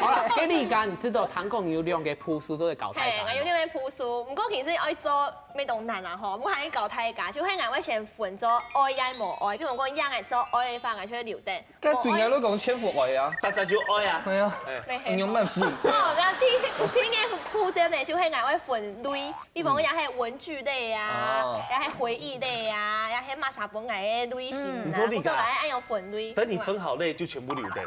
好了，給你講，你知道糖果有兩個步數做得搞太嘿，大。我有兩個步數，不過其實愛做 乜當難啊吼，毋好去搞大家，就係𠊎會先分做愛也無愛，比如講，樣个時候愛个話，𠊎就會留等。該對𠊎來講，全部愛啊。大家就愛啊。係啊，哎。你用慢分。哦，然後第第一个步驟呢，就係𠊎會分類，比如講，也係文具類啊，哦。也係回憶類啊，也係麼儕分𠊎个類型啊，嗯。毋過你看，或者𠊎愛用分類。等你分好類，就全部留等。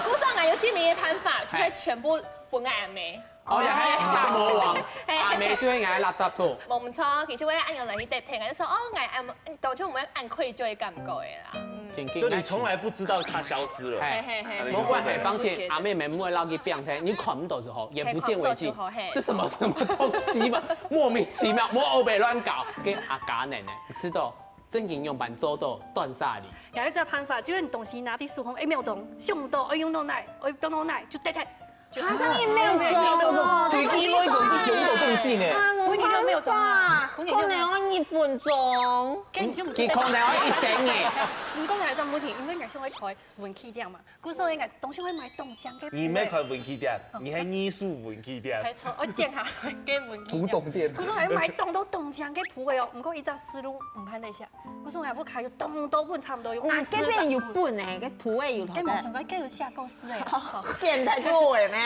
故所𠊎有盡明个辦法，就係全部分𠊎阿姆。 哦，你還大魔王，嘿。阿姆就會拿垃圾桶。無錯，其實我也恁樣來去得聽，就說，哦，𠊎，嗯，當初毋會恁愧疚个感覺个啦。嗯。真經就你從來不知道它消失了。嘿。嘿，嘿，嘿。無關係，反正阿姆毋會讓你變態，你看毋到就好，眼不見為淨。嘿，看毋到就好，嘿。這什麼什麼東西嘛，莫名其妙，莫烏白亂搞，跟阿家奶奶，你知道，真經用板做到斷捨離。有一隻辦法，就係你東西拿在手上，一秒鐘，想到，愛用到哪，愛用到哪，就得忒。 啊，這樣也沒有做。對，因為講一想到東西呢。啊，我沒辦法，可能要一分鐘。跟你就毋係佢可能要一生欸。你講來這問題，因為𠊎想愛開文具店嘛，故所應該當想愛買當靚个。你毋係開文具店，你係藝術文具店。沒錯，我剪下个文具店。古董店。故所還買當多當靚个布个哦，毋過一隻思路毋盼得下。故所𠊎屋下有當多本，差毋多有五十本。該邊有本欸，該布个有頭个。該無想過，該有寫故事欸。剪忒就會呢。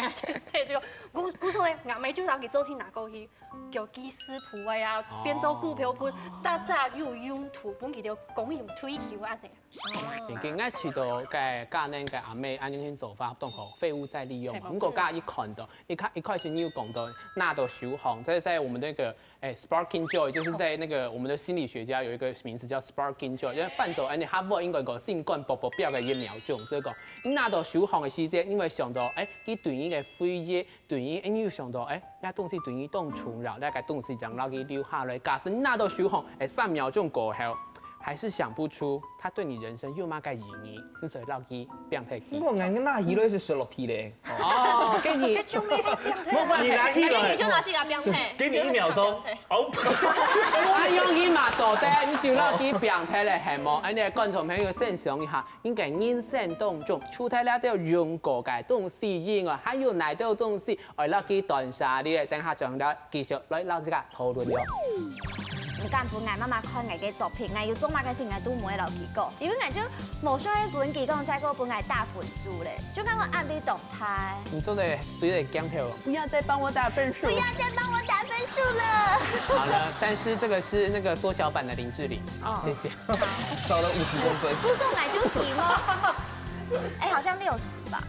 對，就故故所呢，阿姆就拿佢做去拿過去，叫記事簿个啊，哦。變做股票本，大家有用途，分佢兜公用退休恁呢。哦，真經，𠊎試著該家人个阿姆恁樣去做法，當好，廢物再利用嘛。嘿，毋過剛剛一看到，一開一開始你有講到拿到手項，在在我們那個 哎，sparking joy，就是在那個我們的心理學家有一個名詞叫sparking joy，因為翻做，哎，你哈佛應該講心肝噗噗飆个一秒鐘，所以講，你拿到手項个時節，你會想到，哎，佢對你个回憶，對你，哎，你又想到，哎，該東西對你當重要，該個東西將讓佢留下來。假使你拿到手項，哎，三秒鐘過後，還是想不出它對你人生有麼个意義，你所以讓佢放下去。毋過，𠊎个拿起來係摔落去咧。 哦，跟你，該就無變態。無關係，你拿起來。你就拿起來放忒。給你一秒鐘。就拿起來放忒。哦。啊，用一嘛，做得，你就落去放忒了，係無？恁呢，觀眾朋友先想一下，應該人生當中，除忒了兜用過个東西以外，還有哪兜東西愛落去斷捨離个？等下轉來繼續來摎自家討論了。毋敢分𠊎媽媽看𠊎个作品，𠊎有做麼个事情𠊎都毋會摎佢講，因為𠊎就無想愛分佢講，再過分𠊎打分數咧，就感覺壓力當 嗨。你說的對著鏡頭，不要再幫我打分數。不要再幫我打分數了。好了，但是這個是那個縮小版的林志玲，哦。謝謝。少了五十公分。不是買就提嗎？哎，好像六十吧。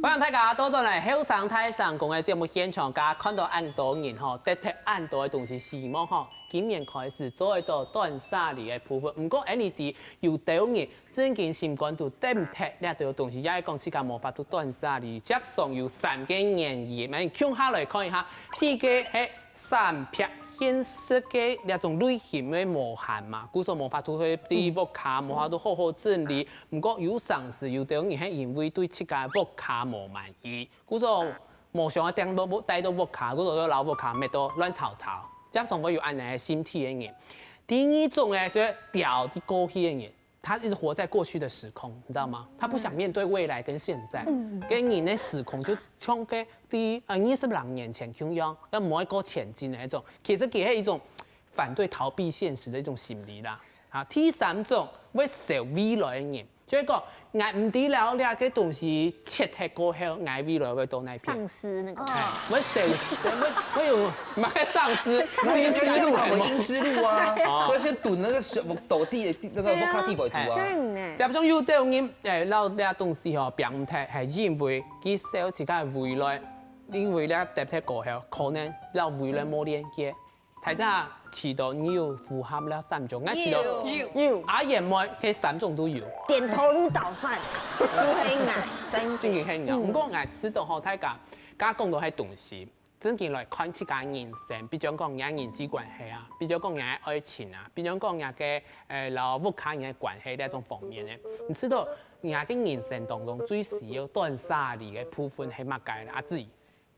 歡迎大家倒轉來後生大聲公个節目現場，大家看到恁多人吼，得忒恁多个東西，希望吼，今年開始做得到斷捨離个部分。毋過，恁呢知 有兜人正經心肝肚得毋忒這兜東西，也係講自家無法度斷捨離。接上有三個原因，𠊎等共下來看一下。第一個係省錢現實个這種類型个無閒嘛，故所無法度去對屋下，無法度好好整理。毋過有成時有兜人係因為對自家屋下無滿意，故所無想愛帶到屋，帶到屋下，故所就摎屋下搣到亂糟糟。接上會有恁呢个心態个人。第二種呢，就係牢在過去个人。 他一直活在過去的時空，你知道嗎？他不想面對未來跟現在。嗯。跟你那時空就像个第，呃，二十零年前共樣，要無愛過前進的那種，其實也是一種反對、逃避現實的一種心理啦。啊，第三種會愁未來的人，就係講，𠊎毋知了這個東西切忒過後，𠊎未來會到哪片？喪屍那個。哎，會愁，會，會有，麼个喪屍？那個陰屍路，陰屍路啊，哦。所以先囤那個是，土地的，那個，對啊。屋下底背土啊。哎。像呢。接上有兜人，哎，摎這東西吼，放忒，係因為佢愁自家个未來，因為這忒忒過後，可能摎未來無連接。大家試著你有符合這三種，𠊎試著有。有。阿燕妹，該三種都有。點頭如搗蒜，就係𠊎，真正。真正係你。毋過𠊎試著吼，大家，剛剛講到該東西，正經來看自家人生，比如講你个人際關係啊，比如講你个愛情啊，比如講你个，呃，摎屋下人个關係這種方面呢，你試著你个人生當中最需要斷捨離个部分係麼个呢？阿志？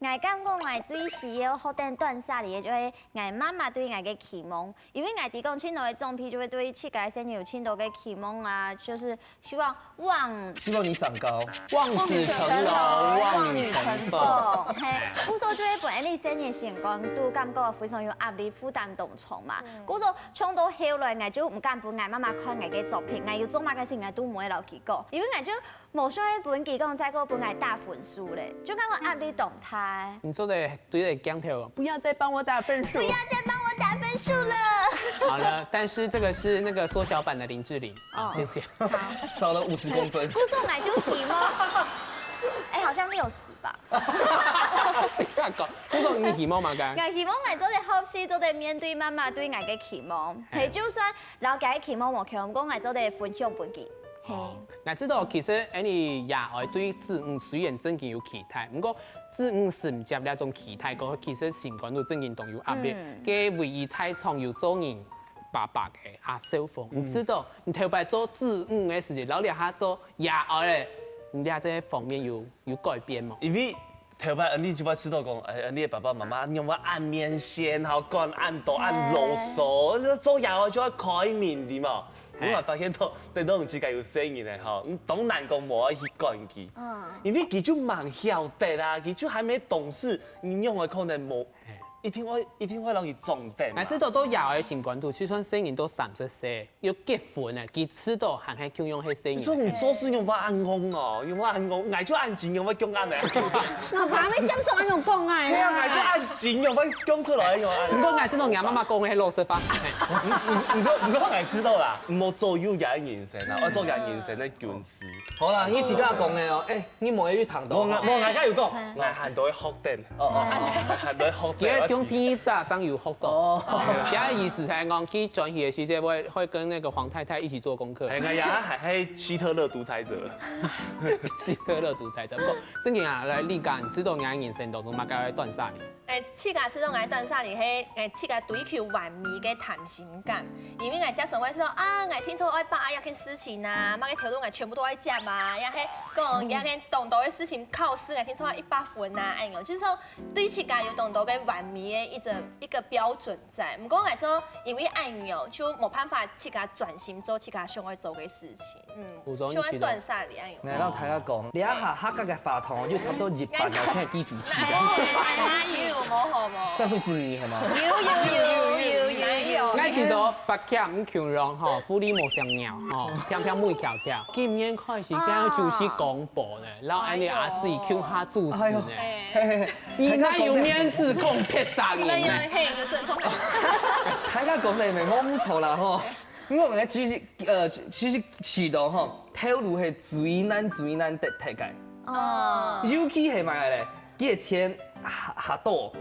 𠊎感覺𠊎最需要學等斷捨離个，就係𠊎媽媽對𠊎个期望。因為𠊎知講盡多个長輩就會對自家个細人有盡多个期望啊，就是希望望，希望你長高。望子成龍，望女成鳳。嘿，故所就會分𠊎細人个時光都感覺非常有壓力，負擔當重嘛。故所，衝到後來，𠊎就毋敢分𠊎媽媽看𠊎个作品，𠊎有做麼个事情，𠊎都毋會摎佢講，因為𠊎就 無想愛分佢講再過分𠊎打分數咧，就感覺壓力當大。你做得對著鏡頭，不要再幫我打分數。不要再幫我打分數了。好了，但是這個是那個縮小版的林志玲。哦，謝謝。少了五十公分。故所𠊎就希望，哎，好像六十吧。這樣講，故所你希望麼个？𠊎希望𠊎做得學習，做得面對媽媽對𠊎个期望。嘿，就算摎佢个期望無共，毋過𠊎做得分享分佢。 哦，𠊎知道，其實恁呢爺哀對子女雖然正經有期待，毋過子女承接這種期待過後，其實心肝肚正經當有壓力。該唯一在場有做人爸爸个阿少峰，你知道你頭擺做子女个時節，摎這下做爺哀个，你這方面有有改變無？因為 頭擺恁呢就會知道講，哎，恁呢爸爸媽媽仰會恁面善，吼，管恁多恁囉嗦，做爺哀就愛開明，對無？𠊎發現到，等到你自家有細人了吼，你當難講無愛去管佢，因為佢就吂曉得啊，佢就還沒懂事，你仰會可能無，一定會一定會讓佢掌等嘛。還係到到爺哀心肝肚，就算細人到三十歲， 要結婚了，佢知道還係共樣係細人。這種做事仰會恁戇哦，仰會恁戇，𠊎就恁精，仰會恁戇呢？𠊎爸乜正常恁樣講𠊎。對啊，𠊎就恁精，仰會講出來，仰會恁戇。毋過𠊎知道𠊎媽媽講个係老實話。毋過毋過𠊎知道啦，毋好左右人人生啊，愛做人人生个軍師。好啦，你自家講个哦，哎，你無愛去聽到。無，𠊎無，𠊎家有講，𠊎還在學等。 哦哦，還在學。佢个中天一隻正有學到。哦，佢个意思係講，佢轉去个時節會會跟那個黃太太一起做功課。哎，𠊎也還係希特勒獨裁者。希特勒獨裁者，毋過正經啊，來，你講，知道你人生當中麼个愛斷捨離？哎，自家知道𠊎斷捨離係，哎，自家追求完美个貪心感。因為𠊎接受會說啊，𠊎定著愛把握這件事情啊，麼个條路𠊎全部都愛接啊，也係講這个當多个事情考試𠊎定著愛一百分啊，哎喲，就是說 對自家有當多个完美个一個一個標準在。毋過來說，因為恁樣就無辦法自家專心做自家想愛做个事情，嗯，想愛斷捨離恁樣。來，摎大家講，這下客家个話筒就差不多一半了，現在記住去了。哪有，哪有，無好無。三分之二係嗎？有有有有有有。𠊎聽到八強毋共樣吼，狐狸無像鳥吼，偏偏尾翹翹。今年開始，今日主持廣播呢，然後恁樣阿志共下主持呢。 你哪有面子講別儕人呢？嘿，有尊重感。大家講得無毋著啦吼。因為𠊎其實呃，其實試著吼，頭路係最難最難得忒个。哦。尤其係麼个咧？佢个錢較較多，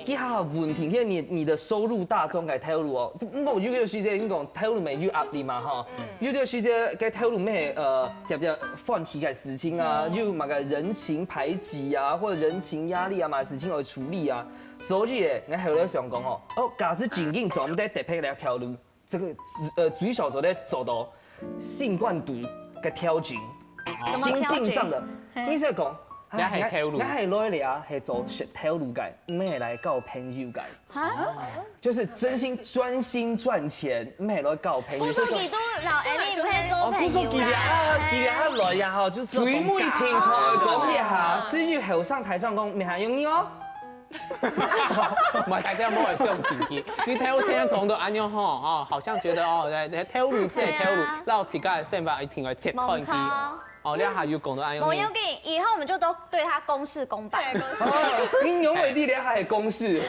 佢較穩定，佢你你的收入大宗个頭路哦。毋過有个時節，你講頭路乜有壓力嘛吼。有个時節个頭路乜呃，接接歡喜个事情啊，有麼个人情排擠啊，或者人情壓力啊，麼个事情愛處理啊。 所以咧，𠊎後來想講吼，哦，假使正經做毋得特別來調路，這個呃最少做得做到心肝肚个調整，心境上的。你係講，這係頭路，𠊎係來了係做識頭路个，毋係來交朋友个。哈？就是真心專心賺錢，毋係來交朋友。故所佢都摎Annie毋係做朋友啦。故所佢這下佢這下來呀吼，就最尾聽出來講一下，至於後生台上講，毋係用你哦。 毋係，大家莫來相信佢。你聽我聽講到恁樣吼，哦，好像覺得哦，來來，頭路係頭路，然後自家个想法一定愛切斷佢。哦，你還有講到恁樣。無要緊，以後我們就都對他公事公辦。你永遠你連還公事。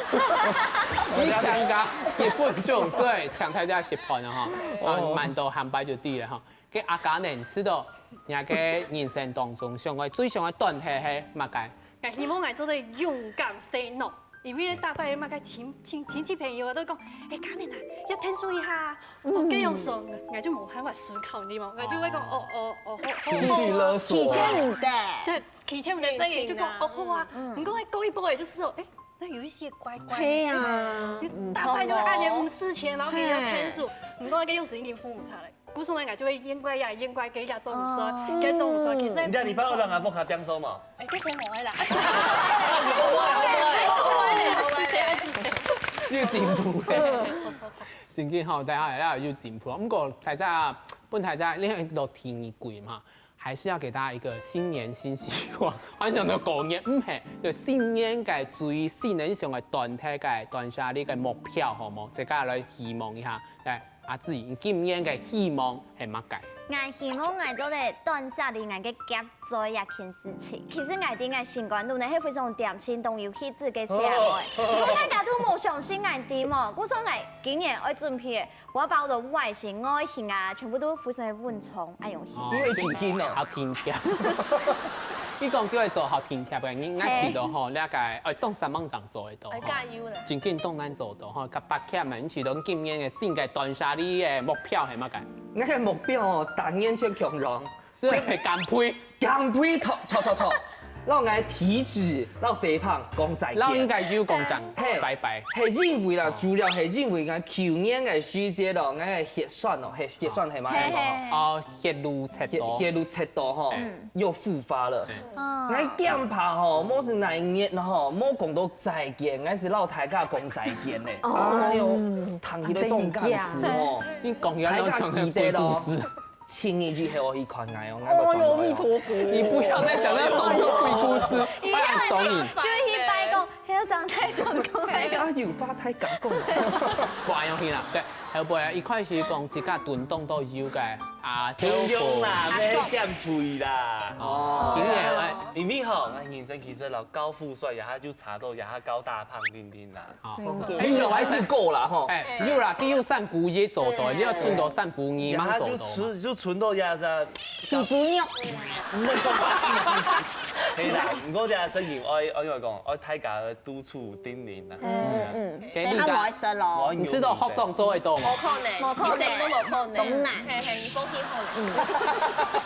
你強加一分鐘，所以強大家食飯了哈，啊，蠻多坦白就對了哈。跟阿嘉呢，知道你个人生當中，想愛最想愛斷忒係麼个？ 𠊎希望𠊎做得勇敢say no。因為大擺嘛，个親親親戚朋友都講，哎，卡尼娜，要聽書一下啊，哦，該樣說，𠊎就無辦法思考，你知無？𠊎就會講，哦哦哦，好好好。情緒勒索。提前毋得。對，提前毋得，這個就講，哦好啊，毋過過一步也就是哦，哎，那有一些怪怪的。係啊，大擺就按呢毋使錢，然後佢又聽書，毋過該用時已經付毋差了。 故所呢，𠊎就會應該呀，應該該呀，中午說，該中午說，其實，你看你爸爸讓阿伯卡變瘦嘛？哎，這些無愛啦。謝謝，謝謝。又進步了。錯錯錯。真經好，大家也要有進步。不過大家，本大家，因為都第二季嘛，還是要給大家一個新年新希望。好像都過年，毋係，就新年个最新年想个短期个短期个目標，好無？大家來希望一下，來。 阿志，你今年个希望係麼个？𠊎希望𠊎做得斷捨離𠊎个夾嘴這件事情。其實𠊎知𠊎心肝肚呢係非常恬靜、當有氣質个細妹。毋過大家都無相信𠊎知無？故所𠊎今年愛準備个，我包到外形、外形啊，全部都非常个穩重，愛用心。因為緊緊哦。好緊貼。你講就愛做好緊貼个，你𠊎試到吼，這个，哎，當三萬張做得到吼。哎，加油了。真緊當難做到吼，甲八千萬，你試到今年个新个斷捨離个目標係麼个？𠊎个目標哦，逐年就強壯，所以減肥。減肥，錯錯錯錯，摎𠊎體脂，摎肥胖講再見。摎應該有講聲，嘿，拜拜。係因為啦，主要係因為𠊎舊年个時節咯，𠊎个血栓哦，血血栓係麼个？哦，血路赤道。血血路赤道吼，又復發了。 𠊎驚怕吼，無係哪一日吼，無講到再見，𠊎係摎大家講再見呢。哎喲，聽起來當艱苦哦。你講起來像个鬼故事。七日以後去看𠊎哦，𠊎个轉來哦。你不要再講那種鬼故事，不然手你。就去拜講，還有上太上公來个。啊，有發太假講。不然用去啦，對，後背啊，一開始講自家運動都有个啊，中央啦，要減肥啦。哦，今年哎。 因為吼，𠊎人生其實摎高富帥也下就差到也下高大胖丁丁啦。好，真个。其實我還是夠啦吼。哎，有啦，佢有三姑爺做到，你要存到三姑二也下就存就存到也只。小豬肉。係啦，毋過這正經愛愛愛講，愛大家督促丁丁啦。嗯嗯，等下我愛食咯。你知道學長做得到嗎？無可能，無可能，一生都無可能。當難。嘿嘿，你放棄好了。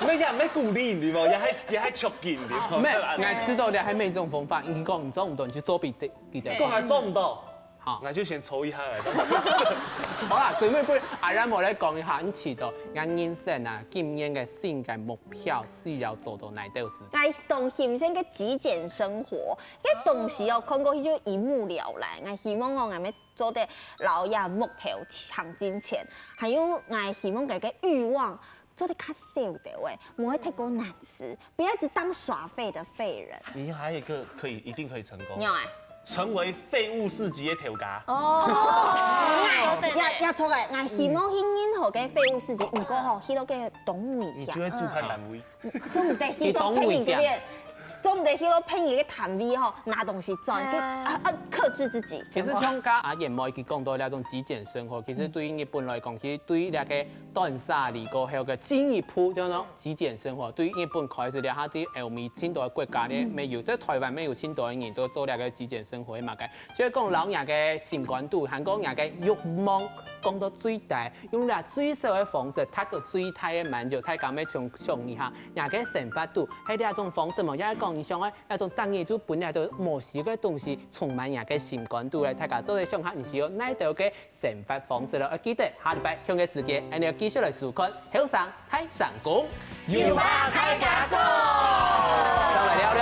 毋係也毋係鼓勵你無，也還也還促進你無。毋係，𠊎知道你還有一種方法，你講你做毋到，你去做別个。 記得。講還做毋到，好，𠊎就先抽一下來。好啦，最尾不阿然無來講一下，你試到，𠊎人生啊，今年个新个目標係要做到哪兜事？來，當新鮮个極簡生活，該東西哦，看過去就一目了然。𠊎希望哦，𠊎乜做得摎這目標行進前，還有𠊎希望該个慾望 做得較少兜仔，莫愛忒過難食，不要只當耍廢的廢人。你還有一個可以，一定可以成功。你有啊？成為廢物市集的頭家。哦，也也錯个，𠊎希望去任何个廢物市集，毋過吼，去到个當危險。你就會主辦單位。做毋得去到朋友這邊，做毋得去到朋友个攤位吼，拿東西轉，啊啊，克制自己。其實像剛阿燕妹佢講到那種極簡生活，其實對於日本來講，其實對於那個 斷捨離過後个進一步，就係講極簡生活，對日本開始了，佢對歐美盡多个國家呢，乜有，在台灣乜有盡多个人都做這個極簡生活嘛个。就係講摎若个心肝肚，還過若个慾望降到最低，用這最少个方式達到最大个滿足，大家乜想想一下，若个生活肚係這種方式無？也係講你想愛那種逐日就分這兜無需个東西充滿若个心肝肚咧，大家做得想下，你需要哪兜个 生活方式咯。愛記得下禮拜共个時間，𠊎等繼續來收看《後生大聲公》，有話大家講，再來尞尞。